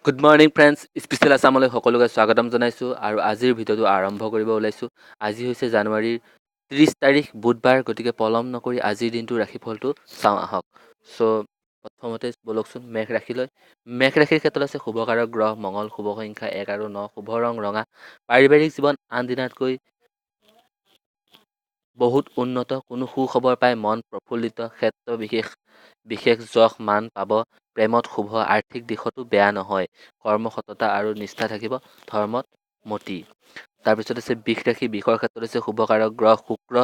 Good morning friends, special আছামলৈ সকলোকে স্বাগতম জনাইছোঁ আৰু আজিৰ ভিডিঅ'টো আৰম্ভ কৰিব ওলাইছোঁ। আজি হৈছে জানুৱাৰীৰ 30 তাৰিখ, বুধবাৰ। গতিকে পলম নকৰি আজিৰ দিনটোৰ ৰাশিফলটো চাওঁ আহক। চ' প্ৰথমতে ব'লকচোন মেষ ৰাশিলৈ। মেষ ৰাশিৰ ক্ষেত্ৰত আছে শুভকাৰক গ্ৰহ মঙল, শুভ সংখ্যা 1 আৰু 9, শুভ ৰং ৰঙা। পাৰিবাৰিক জীৱন আন দিনাতকৈ বহুত উন্নত। কোনো সুখবৰ পাই মন প্ৰফুল্লিত। ক্ষেত্ৰ বিশেষ বিশেষ যশ মান পাব। প্ৰেমত শুভ। আৰ্থিক দিশতো বেয়া নহয়। কৰ্ম সততা আৰু নিষ্ঠা থাকিব। ধৰ্মত মতি। তাৰপিছত আছে বৃষ ৰাশি। বৃষৰ ক্ষেত্ৰত আছে শুভকাৰক গ্ৰহ শুক্ৰ,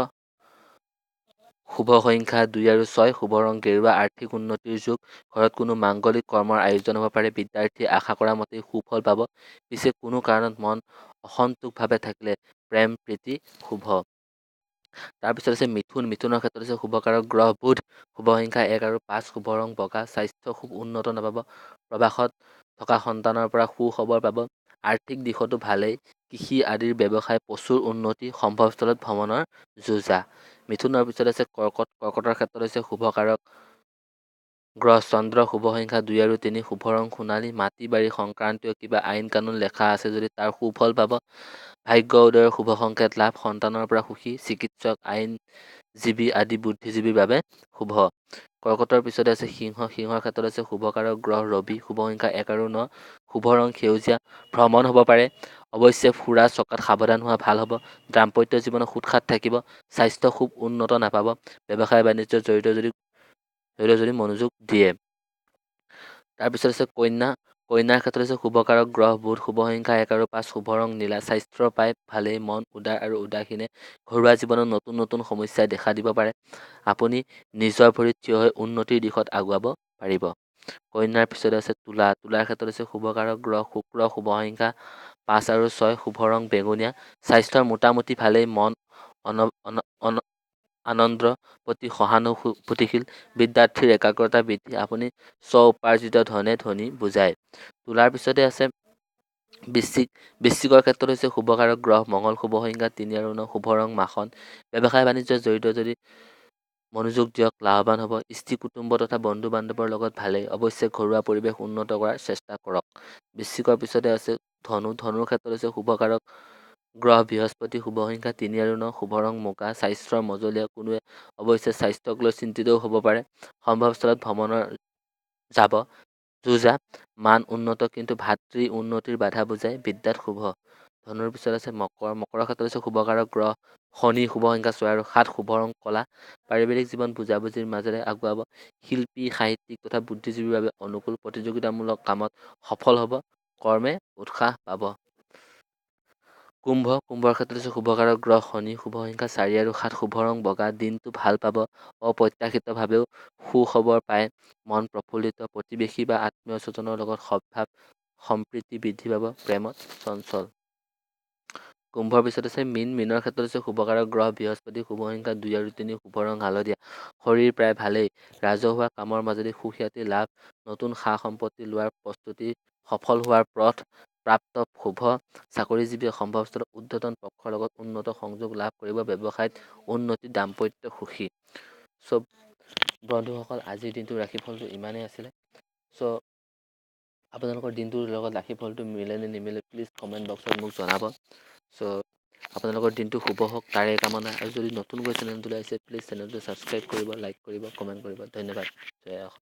শুভ সংখ্যা 2 আৰু 6, শুভ ৰং গেৰুৱা। আৰ্থিক উন্নতিৰ যোগ। ঘৰত কোনো মাংগলিক কৰ্মৰ আয়োজন হ'ব পাৰে। বিদ্যাৰ্থীয়ে আশা কৰা মতেই সুফল পাব। পিছে কোনো কাৰণত মন অসন্তোষভাৱে থাকিলে। প্ৰেম প্ৰীতি শুভ। তাৰপিছত আছে মিথুন। মিথুনৰ ক্ষেত্ৰত আছে শুভকাৰক গ্ৰহ বুধ, শুভ সংখ্যা 1 আৰু 5, শুভ ৰং বগা। স্বাস্থ্য খুব উন্নত নাপাব। প্ৰবাসত থকা সন্তানৰ পৰা সুখবৰ পাব। আৰ্থিক দিশতো ভালেই। কৃষি আদিৰ ব্যৱসায় প্ৰচুৰ উন্নতি। সম্ভৱস্থলত ভ্ৰমণৰ যোজা। মিথুনৰ পিছত আছে কৰ্কট। কৰ্কটৰ ক্ষেত্ৰত হৈছে শুভকাৰক গ্ৰহ চন্দ্ৰ, শুভ সংখ্যা 2 আৰু 3, শুভ ৰং সোণালী। মাটি বাৰী সংক্ৰান্তীয় কিবা আইন কানুন লেখা আছে যদি তাৰ সুফল পাব। ভাগ্য উদয়ৰ শুভ সংকেত লাভ। সন্তানৰ পৰা সুখী। চিকিৎসক, আইনজীৱী আদি বুদ্ধিজীৱীৰ বাবে শুভ। কৰ্কটৰ পিছতে আছে সিংহ। সিংহৰ ক্ষেত্ৰত আছে শুভকাৰক গ্ৰহ ৰবি, শুভ সংখ্যা 1 আৰু 9, শুভ ৰং সেউজীয়া। ভ্ৰমণ হ'ব পাৰে। অৱশ্যে ফুৰা চকাত সাৱধান হোৱা ভাল হ'ব। দাম্পত্য জীৱনত সুত-খাত থাকিব। স্বাস্থ্য খুব উন্নত নাপাব। ব্যৱসায় বাণিজ্যত জড়িত যদি মনোযোগ দিয়ে। তাৰপিছত আছে কন্যা। কন্যাৰ ক্ষেত্ৰত আছে শুভকাৰক গ্ৰহ বুধ, শুভ সংখ্যা 1 আৰু 5, শুভ ৰং নীলা। স্বাস্থ্য পাই ভালেই। মন উদাৰ আৰু উদাসীনে। ঘৰুৱা জীৱনত নতুন নতুন সমস্যাই দেখা দিব পাৰে। আপুনি নিজৰ ভৰিত থিয় হৈ উন্নতিৰ দিশত আগুৱাব পাৰিব। কন্যাৰ পিছতে আছে তুলা। তুলাৰ ক্ষেত্ৰত আছে শুভকাৰক গ্ৰহ শুক্ৰ, শুভ সংখ্যা 5 আৰু 6, শুভ ৰং বেঙুনীয়া। স্বাস্থ্যৰ মোটামুটি ভালেই। মন আনন্দৰ প্ৰতি সহানুভূতিশীল। বিদ্যাৰ্থীৰ একাগ্ৰতা বৃদ্ধি। আপুনি স্ব উপাৰ্জিত ধনে ধনী বুজায়। তুলাৰ পিছতে আছে বৃশ্চিক। বৃশ্চিকৰ ক্ষেত্ৰত হৈছে শুভকাৰক গ্ৰহ মঙল, শুভ সংখ্যা 3 আৰু 9, শুভ ৰং মাখন। ব্যৱসায় বাণিজ্যত জড়িত যদি মনোযোগ দিয়ক, লাভৱান হ'ব। স্ত্ৰী, কুটুম্ব তথা বন্ধু বান্ধৱৰ লগত ভালেই। অৱশ্যে ঘৰুৱা পৰিৱেশ উন্নত কৰাৰ চেষ্টা কৰক। বৃশ্চিকৰ পিছতে আছে ধনু। ধনুৰ ক্ষেত্ৰত হৈছে শুভকাৰক গ্ৰহ বৃহস্পতি, শুভ সংখ্যা 3 আৰু 9, শুভ ৰং মুগা। স্বাস্থ্যৰ মজলীয়া। কোনোৱে অৱশ্যে স্বাস্থ্যক লৈ চিন্তিতও হ'ব পাৰে। সম্ভৱস্থলত ভ্ৰমণৰ যাব যোজা। মান উন্নত, কিন্তু ভাতৃ উন্নতিৰ বাধা বুজায়। বিদ্যাত শুভ। ধনুৰ পিছত আছে মকৰ। মকৰৰ ক্ষেত্ৰত হৈছে শুভকাৰক গ্ৰহ শনি, শুভ সংখ্যা 6 আৰু 7, শুভ ৰং কলা। পাৰিবাৰিক জীৱন বুজাবুজিৰ মাজেৰে আগুৱাব। শিল্পী, সাহিত্যিক তথা বুদ্ধিজীৱীৰ বাবে অনুকূল। প্ৰতিযোগিতামূলক কামত সফল হ'ব। কৰ্মে উৎসাহ পাব। কুম্ভ। কুম্ভৰ ক্ষেত্ৰত হৈছে শুভকাৰক গ্ৰহ শনি, শুভ সংখ্যা 4 আৰু 7, শুভ ৰং বগা। দিনটো ভাল পাব। অপ্ৰত্যাশিতভাৱেও সুখবৰ পায় মন প্ৰফুল্লিত। প্ৰতিবেশী বা আত্মীয় স্বজনৰ লগত সদ্ভাৱ সম্প্ৰীতি বৃদ্ধি পাব। প্ৰেমত চঞ্চল। কুম্ভৰ পিছত আছে মীন। মীনৰ ক্ষেত্ৰত হৈছে শুভকাৰক গ্ৰহ বৃহস্পতি, শুভ সংখ্যা 2 আৰু 3, শুভ ৰং হালধীয়া। শৰীৰ প্ৰায় ভালেই। ৰাজহুৱা কামৰ মাজেদি সুখ্যাতি লাভ। নতুন সা সম্পত্তি লোৱাৰ প্ৰস্তুতি সফল হোৱাৰ পথ প্ৰাপ্ত শুভ। চাকৰিজীৱীয়ে সম্ভৱস্থলত ঊৰ্ধ্বতন পক্ষৰ লগত উন্নত সংযোগ লাভ কৰিব। ব্যৱসায়ত উন্নতি। দাম্পত্য সুখী। চ' বন্ধুসকল, আজিৰ দিনটোৰ ৰাশিফলটো ইমানেই আছিলে। চ' আপোনালোকৰ দিনটোৰ লগত ৰাশিফলটো মিলে নে নিমিলে, প্লিজ কমেণ্ট বক্সত মোক জনাব। চ' আপোনালোকৰ দিনটো শুভ হওক, তাৰে কামনা। আৰু যদি নতুনকৈ চেনেলটোলৈ আহিছে, প্লিজ চেনেলটো ছাবস্ক্ৰাইব কৰিব, লাইক কৰিব, কমেণ্ট কৰিব। ধন্যবাদ। জয় অসম।